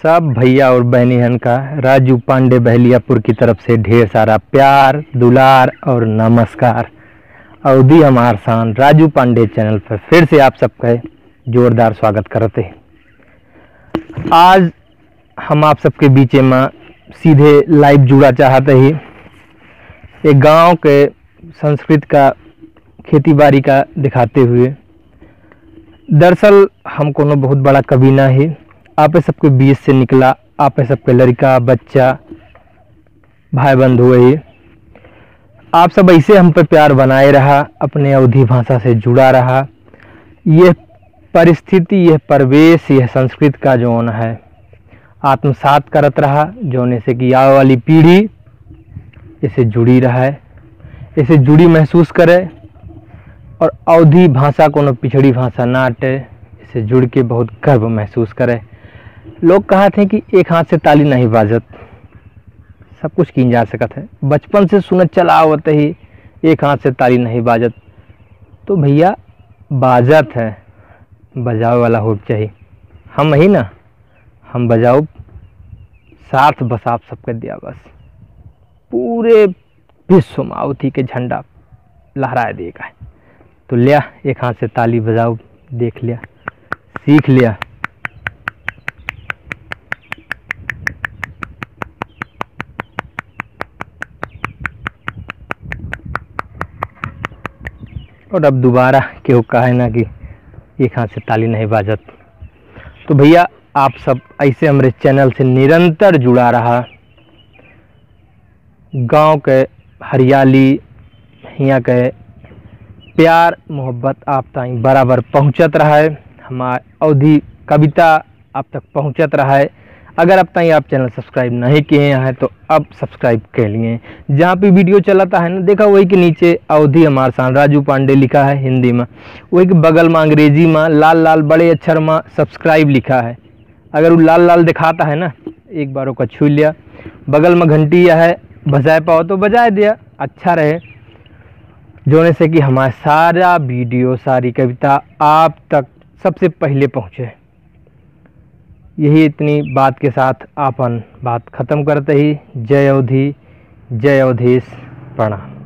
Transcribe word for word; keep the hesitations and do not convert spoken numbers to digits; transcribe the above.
सब भैया और बहनिहन का राजू पांडे बहलियापुर की तरफ से ढेर सारा प्यार, दुलार और नमस्कार। अवधी हमार शान राजू पांडे चैनल पर फिर से आप सबका जोरदार स्वागत करत ही। आज हम आप सबके बीचे में सीधे live जुड़ा चाहत ही। एक गांव के संस्कृति का, खेती बाड़ी का दिखाते हुए। दरअसल हम कोनो बहुत बड़ा कवि ना ही, आप सबके बीच से निकला, आप सबके लड़का, बच्चा, भाई बंधु ही। आप सब ऐसे हम पे प्यार बनाए रहा, अपने अवधी भाषा से जुड़ा रहा। ये परिस्थिति, यह परिवेश, यह संस्कृति का जौन है, आत्मसात करत रहा, जौन से कि आवे वाली पीढ़ी इसे जुड़ी रहे, इसे जुड़ी महसूस करे। और अवधी भाषा कोनो पिछड़ी भाषा ना अटे, इसे जुड़ के बहुत गर्व महसूस करे। लोग कहत हैं कि एक हाथ से ताली नहीं बाजत, सब कुछ कीन जा सकत है। बचपन से सुनत चला आवत ही एक हाथ से ताली नहीं बाजत, तो भैया बाजत है, बजावे वाला होके चाहिए। हम ही ना, हम बजाउब, साथ बस आप सबके दिया बस। पूरे विश्व में अवधी के झंडा लहराए देगा। तो लिया, एक हाथ से ताली बजाउब, देख लिया, सीख लिया। और अब दोबारा केहू कहे ना कि एक हाथ से ताली नहीं बाजत। तो भैया, आप सब ऐसे हमरे चैनल से निरंतर जुड़ा रहा। गांव के हरियाली, हियां के प्यार मोहब्बत आप ताईं बराबर पहुंचत रहे। हमार अवधी कविता आप तक पहुंचत रहे। अगर अब ताईं आप चैनल subscribe नहीं किए हैं तो अब subscribe कर लिए। जहाँ पे video चलाता है ना, देखा, वही के नीचे अवधी हमार शान राजू पांडे लिखा है हिंदी में, वही के बगल में अंग्रेजी में लाल लाल बड़े अक्षर में subscribe लिखा है। अगर वो लाल लाल दिखाता है ना, एक बार ओका छू लिया। बगल में घंटी यह है, बजाए पाओ तो बजाए दिया, अच्छा रहे, जोने से कि हमारा सारा video, सारी कविता आप तक सबसे पहले पहुँचे। यही इतनी बात के साथ आपन बात खत्म करते ही। जय अवधी, जय अवधेश, प्रणाम।